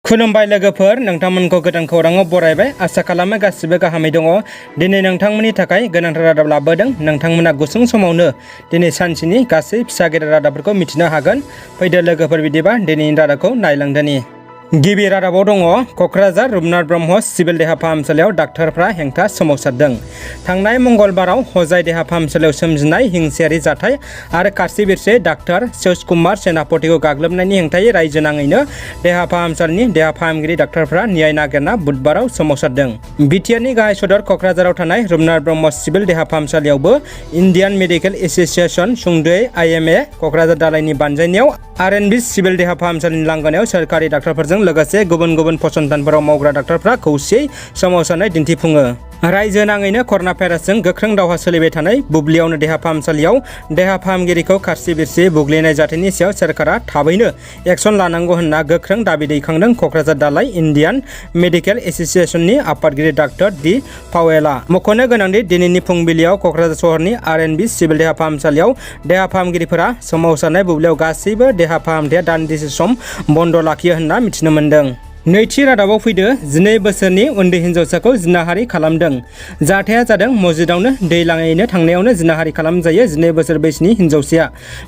खुलुमबाय लोगोफोर, नोंथांमोनखौ गोदान खौराङाव बरायबाय। आसा खालामो गासिबो गाहामै दङ। दिनै नोंथांमोननि थाखाय गोनांथार रादाब लाबोदों। नोंथांमोना गुसुं समावनो दिनै सानसेनि गासै फिसा गेदेर रादाबफोरखौ मिथिनो हागोन। फैदो लोगोफोर, बिदिबा दिनैनि रादाबखौ नायलांदोनि। गिबि रादाबाव दङ, क'क्राझार रुपनाथ ब्रह्म सिभिल देहा फाहामसालियाव डाक्टारफ्रा हेंथा सोमावसारदों। थांनाय मंगलबाराव हजाय देहा फाहामसालियाव सोमजिनाय हिंसायारि जाथाय आरो खारसे बिरसे डाक्टार शिवकुमार सेनापतिखौ गाग्लोबनायनि हेंथायै रायजो नाङैनो देहा फाहामसालिनि देहा फाहामगिरि डाक्टारफ्रा न्याय नागिरना बुधबाराव सोमावसारदों। बिटिआरनि गाहाय सदर क'क्राझाराव थानाय रुपनाथ ब्रह्म सिभिल देहा फाहामसालियावबो इन्डियान मेडिकेल एस'सिएशन सुंद'यै IMA क'क्राझार दालायनि बानजायनायाव RNB सिभिल देहा फाहामसालिनि लांगोनायाव सोरखारि डाक्टारफोरजों लोगोसे गुबुन गुबुन फसंथानफोराव मावग्रा डाक्टारफ्रा खौसेयै सोमावसारनाय दिन्थिफुङो। रायजो नाङैनो कर'ना भाइरासजों गोख्रों दावहा सोलिबाय थानाय बुब्लियावनो देहा फाहामसालियाव देहा फाहामगिरिखौ खारसे बिरसे बुग्लिनाय जाथायनि सायाव सोरखारा थाबैनो एक्सन लानांगौ होनना गोख्रों दाबि दैखांदों क'क्राझार दालाय इन्डियान मेडिकेल एस'सिएशननि आफादगिरि डाक्टर डि पावेलआ। मख'नो गोनांदि दिनैनि फुंबिलियाव क'क्राझार सहरनि RNB सिभिल देहा फाहामसालियाव देहा फाहामगिरिफोरा सोमावसारनाय बुब्लियाव गासैबो देहा फाहामथाया दान्दिसे सम बन्द' लाखियो होनना मिथिनो मोन्दों। नैथि रादाबाव फैदो, 12 बोसोरनि उन्दै हिन्जावसाखौ जिनाहारि खालामदों। जाथाया जादों मस्जिदावनो दै लाङैनो थांनायावनो जिनाहारि खालामजायो 12 बोसोर बैसोनि हिन्जावसाया।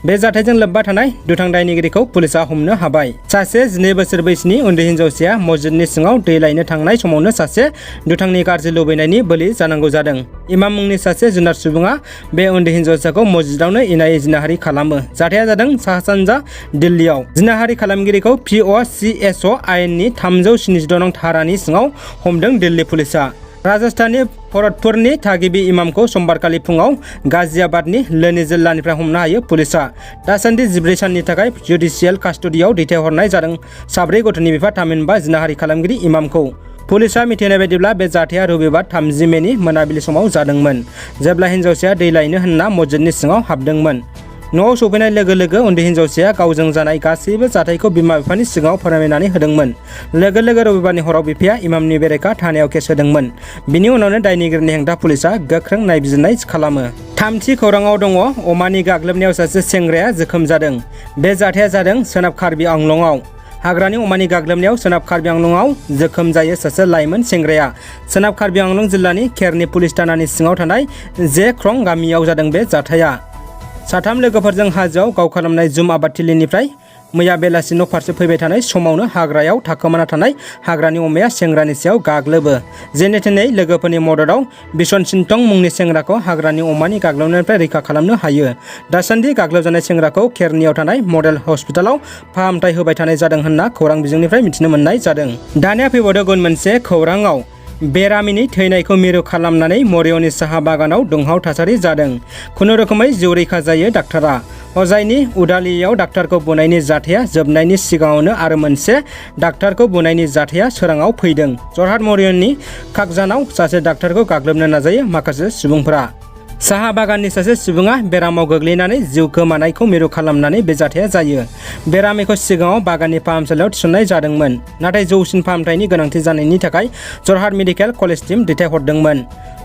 बे जाथायजों लोब्बा थानाय दुथां दायनिगिरिखौ पुलिसा हमनो हाबाय। सासे 12 बोसोर बैसोनि उन्दै हिन्जावसाया मस्जिदनि सिङाव दै लायनो थांनाय समावनो सासे दुथांनि गाज्रि लुबैनायनि बोलि जानांगौ जादों। इमाम मुंनि सासे जुनार सुबुङा बे उन्दै हिन्जावसाखौ मस्जिदावनो इनायै जिनाहारि खालामो। जाथाया जादों सा-सानजा दिल्लीयाव। जिनाहारि खालामगिरिखौ POCSO आयेननि 372 नं धारानि सिङाव हमदों दिल्ली पुलिसा। राजस्थाननि भरतपुरनि थागिबि इमामखौ समबारखालि फुङाव गाजियाबादनि लोनी जिल्लानिफ्राय हमनो हायो पुलिसा। दासान्दि 14 साननि थाखाय जुडिसियेल कास्टडियाव दैथायहरनाय जादों 4 गथ'नि बिफा थामहिनबा जिनाहारि खालामगिरि इमामखौ। पुलिसा मिथिनाय बायदिब्ला बे जाथाया रबिबार 30 मेनि मोनाबिलि समाव जादोंमोन, जेब्ला हिन्जावसाया दै लायनो होनना मस्जिदनि सिङाव हाबदोंमोन। न'आव सफैनाय लोगो लोगो उन्दै हिन्जावसाया गावजों जानाय गासैबो जाथायखौ बिमा बिफानि सिगाङाव फोरमायनानै होदोंमन। लोगो लोगो रबिबारनि हराव बिफाया इमामनि बेरेखा थानायाव केस होदोंमोन। बिनि उनावनो दायनिगिरिनि हेंथा पुलिसा गोख्रों नायबिजिरनाय खालामो। थामथि खौराङाव दङ, अमानि गाग्लोबनायाव सासे सेंग्राया जोखोम जादों। बे जाथाया जादों सोनाब कार्बि आंलंआव। हाग्रानि अमानि गाग्लोबनायाव सोनाब कार्बि आंलंआव जोखोम जायो सासे लाइमोन सेंग्राया। सोनाब कार्बि आंलं जिल्लानि खेरनि पुलिस थानानि सिङाव थानाय जे ख्रं गामियाव जादों बे जाथाया। साथाम लोगोफोरजों हाजोआव गाव खालामनाय जुम आबादथिलिनिफ्राय मैया बेलासि न' फारसे फैबाय थानाय समावनो हाग्रायाव थाखोमाना थानाय हाग्रानि अमाया सेंग्रानि सायाव गाग्लोबो। जेने थेने लोगोफोरनि मददाव बिशन सिन्टं मुंनि सेंग्राखौ हाग्रानि अमानि गाग्लोबनायनिफ्राय रैखा खालामनो हायो। दासान्दि गाग्लोबजानाय सेंग्राखौ खेरनियाव थानाय मडेल हस्पिटालाव फाहामथाय होबाय थानाय जादों होनना खौरां बिजोंनिफ्राय मिथिनो मोननाय जादों। दानिया फैबावदो गुबुन मोनसे खौराङाव। बेरामिनि थैनायखौ मिरु खालामनानै मरियनि साहा बागानाव दुंहाव थासारि जादों। खुनुरुखुमै जिउ रैखा जायो डाक्टारा। हजायनि उदालियाव डाक्टारखौ बुनायनि जाथाया जोबनायनि सिगाङावनो आरो मोनसे डाक्टारखौ बुनायनि जाथाया सोराङाव फैदों। जरहाट मरियनि काकजानाव सासे डाक्टारखौ गाग्लोबनो नाजायो माखासे सुबुंफोरा। साहा बागाननि सासे सुबुङा बेरामाव गोग्लैनानै जिउ गोमानायखौ मिरु खालामनानै बे जाथाया जायो। बेरामिखौ सिगाङाव बागाननि फाहामसालियाव थिसननाय जादोंमोन, नाथाय जौसिन फाहामथायनि गोनांथि जानायनि थाखाय जरहाट मेडिकेल कलेजसिम दैथायहरदोंमोन।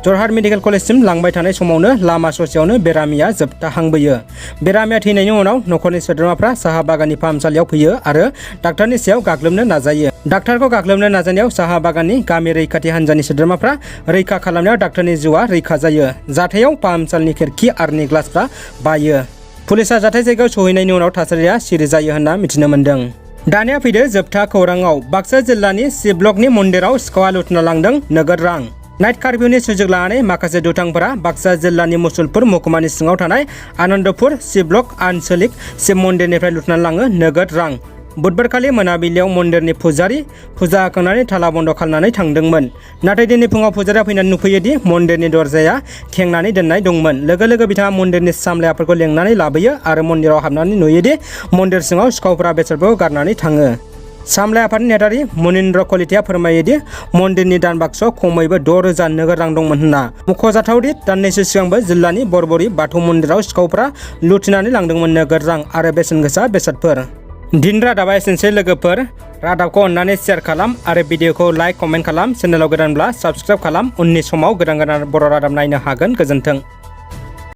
जरहाट मेडिकेल कलेजसिम लांबाय थानाय समावनो लामा ससेयावनो बेरामिया जोबथाहांबोयो। बेरामिया थैनायनि उनाव न'खरनि सोद्रोमाफ्रा साहा बागाननि फाहामसालियाव फैयो आरो डाक्टारनि सायाव गाग्लोबनो नाजायो। डाक्टारखौ गाग्लोबनो नाजानायाव साहा बागाननि गामि रैखाथि हान्जानि सोद्रोमाफ्रा रैखा खालामनायाव डाक्टारनि जिउआ रैखा जायो। जाथायाव फाहामसालिनि खिरखि आरनि ग्लासफ्रा बायो। पुलिसा जाथाय जायगायाव सहैनायनि उनाव थासारिया सिरि जायो होनना मिथिनो मोन्दों। दानिया फैदो जोबथा खौराङाव। बाक्सा जिल्लानि सि ब्लकनि मन्दिराव सिखावा लुथिना लांदों नोगोद रां। नाइट कार्फिउनि सुजुग लानानै माखासे दुथांफोरा बाक्सा जिल्लानि मुसलपुर महकुमानि सिङाव थानाय आनन्दपुर सि ब्लक आनसलिक शिब मन्दिरनिफ्राय लुथिना लाङो नोगोद रां। बुधबारखालि मोनाबिलियाव मन्दिरनि पुजारी फुजा होखांनानै थाला बन्द' खालामनानै थांदोंमोन। नाथाय दिनै फुङाव पुजारीया फैनानै नुफैयोदि मन्दिरनि दरजाया खेंनानै दोननाय दंमोन। लोगो लोगो बिथाङा मन्दिरनि सामलायाफोरखौ लेंनानै लाबोयो आरो मन्दिराव हाबनानै नुयोदि मन्दिर सिङाव सिखावफोरा बेसादफोरखौ गारनानै थाङो। सामलाय आफादनि नेहाथारि मनिन्द्र कलिताया फोरमायोदि मन्दिरनि दान बाक्सआव खमैबो 6,000 नोगोद रां दंमोन होनना। मख'जाथावदि दान्नैसो सिगांबो जिल्लानि बरबरि बाथौ मन्दिराव सिखावफोरा लुथिनानै लांदोंमोन नोगोद रां आरो बेसेन गोसा बेसादफोर। दिन रादाबा एसेनोसै लोगोफोर। रादाबखौ अननानै शेयार खालाम आरो भिडिअखौ लाइक कमेन्ट खालाम। चेनेलाव गोदानब्ला साबस्क्राइब खालाम। उननि समाव गोदान बर' रादाब नायनो हागोन। गोजोन्थों।